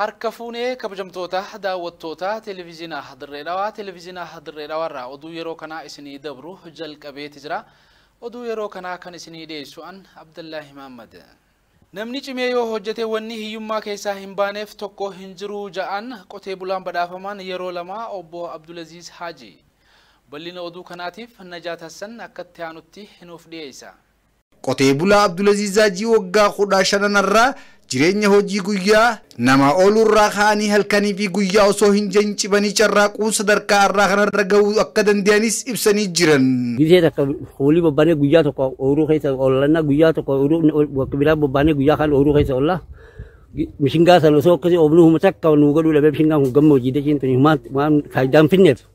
Harka fuunee kabajamtoota daawwattoota televezyiinaa Dirree Dhawaa, televezyiinaa Dirree Dhawaarraa oduu yeroo kanaa isinii dabru jalqabeeti jira. Oduu yeroo kanaa kan isinii dhiyeessu an Abdallaahi Mahammad. Namni cimee yoo hojjete wanni hiyyummaa keessaa hin baaneef tokko hin jiru ja'an qotee bulaan badhaafamaan yeroo lama obbo Abdulaziz Haaji. Bal'ina oduu kanaatiif Najaat Hassan akkatti aanutti nuuf dhiyeessa. Qotee bulaa Abdulaziz Haajii waggaa 15 irraa jireenya hojii guyyaa nama oolurraa ka'anii halkanii fi guyyaa osoo hin jancibanii carraaquun sadarkaa irraa kanarra gahuu akka danda'anis ibsanii jiran. Gisee takka hoolii bobbaanee guyyaa tokko ooyiruu keessa oolanna, guyyaa tokko ooyiruu bakka biraa bobbaanee guyyaa kaan ooyiruu keessa oolla. Mishingaa sana osoo akkasii oomnuu huma takka nuu godhuu dhabee mishingaan kun gammoojjii dachiin tuni waan faayidaan finneef.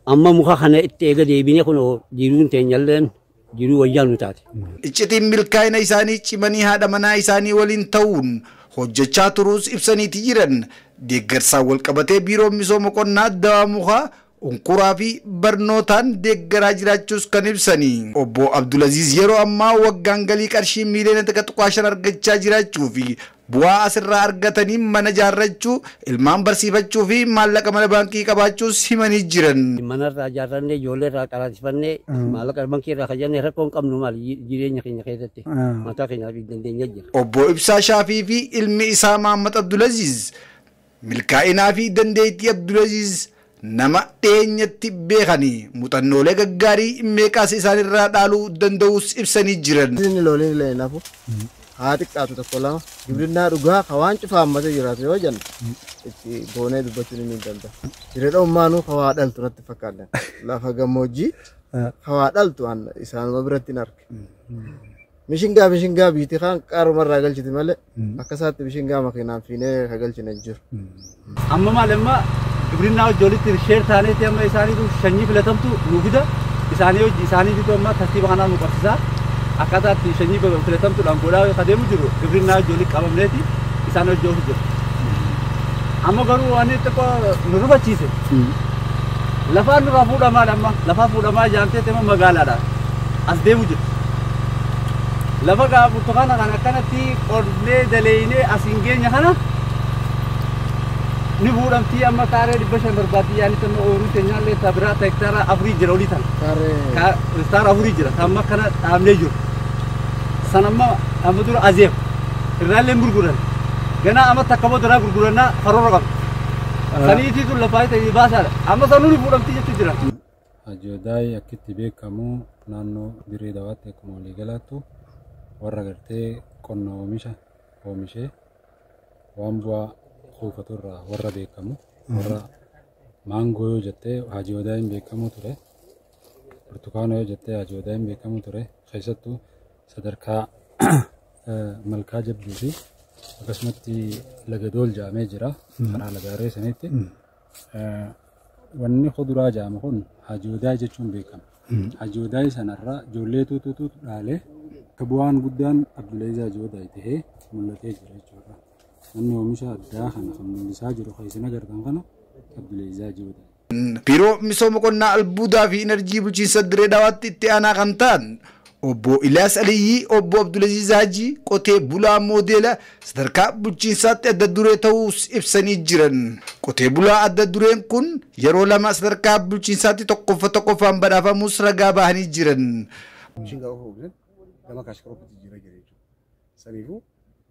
Amma muka kana itti eega deebinee kun jiruun teenyalleen jiruu wayyaa nu taate. Iccitiin milkaa'ina isaanii cimanii haadha manaa isaanii waliin ta'uun hojjechaa turuus ibsaniiti jiran. Deeggarsaan wal qabatee biiroon misooma qonnaa dawaa mukaa unkuraa fi barnootaan deeggaraa jiraachuus kan ibsanii. Obbo Abdulaziz yeroo ammaa waggaan galii qarshii miiliyoona 1.5 argachaa jiraachuu fi bu'aa asirraa argatanii mana ijaarrachuu, ilmaan barsiifachuu fi maallaqa mana baankii qabaachuus himanii jiran. Manarraa ijaarrannee, ijoollee irraa qaraasifannee, maallaqa baankii irraa kajanne rakkoo hin qabnu maali jireenya keenya keessatti mataa keenyaaf dandeenya jira. Obbo Ibsaa Shaafii fi ilmi isaa Mahammad Abdulaziz milkaa'inaa fi dandeettii Abdulaziz nama dhiyeenyatti beekanii muuxannoolee gaggaarii meeqaas isaanirraa dhaaluu danda'us ibsanii jiran. Inni looliin illee nafu haa xiqqaatu tokko lama gibirinaa dhugaa ka waan cufaa hammate jiraatu yoo jennu itti boonee dubbachuun ni danda'a. Jireenya ummaanuu ka waa dhaltu natti fakkaata. Lafa gammoojjii ka waa dhaltu isaanuma biratti hin arge. Mishingaa biitii kan qaarumarraa galchiti malee akka isaatti mishingaa makiinaan fiinee ka galchine hin jiru. Amma maal amma gibirinaa ijoollitti sheer taaneeti amma isaaniitu sanyii filatamtu nu fida isaanii hojii isaaniitu amma tartiiba kanaan nu qabsiisaa akkaataa itti sanyii filatamtuudhaan godhaa akka deemu jiru gibirinaa ijoolli qabamneeti isaan hojii ofi jiru. Amma garuu waan xiqqoo nu rufachiise lafaan nurraa fuudhamaa amma lafaa fuudhamaa jaamteeti amma magaalaadha as deemu jiru. Lafa gaa burtukaana kan akkanatti qonnee daleeynee as hin geenye kana ni fuudhamtii amma kaaree 500 barbaaddi yaani tan ooyiruu teenyaallee ta biraa ta hektaara 4 jira olii tan. Hektaara 4 jira ta amma kana dhaabnee jiru. San amma amma dura azeef irraallee gurguran. Ganaa amma takka booda irraa gurgurannaa karoora qabna. Saniitii tun lafaa ta'e baasaadha. Amma sanuu ni fuudhamtii jechuu jira. Haji akkitti beekamu naannoo Dirree Dawaatti akkuma waliigalaattu warra gartee qonna oomisha oomishee waan bu'aa kuufatu irraa warra beekamu warra maangoo yoo jettee Haji Odaayin beekamu ture, burtukaana yoo jettee Haji Odaayin beekamu ture, keessattuu sadarkaa malkaa jabduu fi akkasumatti lagadool jedhamee jira karaa lagaaree sanitti. Wanni kuduraa jedhamu kun Haji Odaay jechuun beekama. Haji Odaay sanarraa ijoollee tuutuutu dhaalee akka bu'aan guddaan Abdulaziz Haji Odaay tahee mul'atee jira jechuudha. Namni oomisha addaa kana kan mul'isaa jiru kan isin agartan kana Abdulaziz Haji Odaay. Biiroo misooma qonnaa albuudaa fi enerjii bulchiinsa Dirree Dawaatti itti aanaa kan ta'an obbo Ilaas Aliyyii obbo Abdulaziz Haajii qotee bulaa moodeela sadarkaa bulchiinsaatti adda duree ta'uus ibsanii jiran. Qotee bulaa adda dureen kun yeroo lama sadarkaa bulchiinsaatti tokkoffaan badhaafamuus ragaa bahanii jiran. Mishingaa qofa oomishan gama kaashkarootti jijjiiraa jira jechuudha. Saniifuu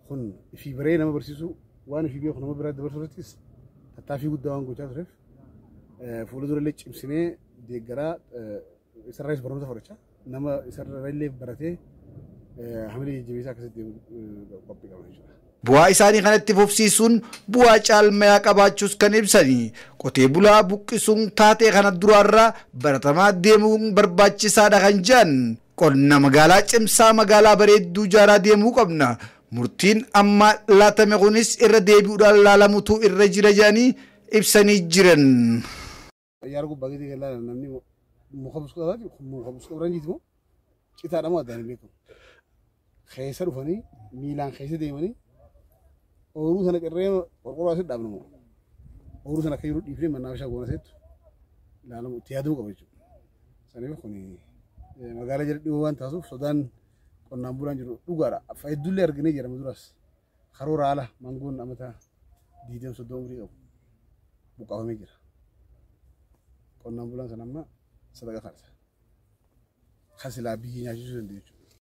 kun ifii baree nama barsiisuu waan ifii beeku nama biraa dabarsuu irrattis tattaaffii guddaa waan gochaa tureef fuula durallee cimsinee deeggaraa isarraayis barnoota fudhachaa nama isarraallee baratee hamilee jajjabeessaa akkasitti qophii qabna jechuudha. Bu'aa isaanii kanatti fufsiisuun bu'aa caalmayaa qabaachuus kan ibsanii qotee bulaa buqqisuun taatee kana duraarraa baratamaa deemuun barbaachisaadha kan jedhan qonna magaalaa cimsaa magaalaa bareedduu ijaaraa deemuu qabna. Murtiin amma laatame kunis irra deebi'uudhaan laalamutu irra jira jedhanii ibsanii jiran. Xayyaara gubbaa gadi kan laalan namni muka busqutaati muka busquraan jiru citaadha moo addaan hin beekamu. Keessa dhufanii miilaan keessa deemanii ooyiruu sana qirree qorqorroo asitti dhaabnu moo ooyiruu sana akka jiru dhiifnee mannaa bishaan goona seettu ilaalamu itti yaaduu qaba jechuudha. Saniif kun magaalaa jala dhiyoo waan taasuuf sodaan qonnaan bulaan jiru dhugaadha. Hedduullee arginee jedhama duras karoora ala mangoon amata 20, 30 umurii qabu buqqaafamee jira. Qonnaan bulaan kan amma sadaqa kadhata. Kan silaa biyyi nyaachisuu danda'u jechuudha.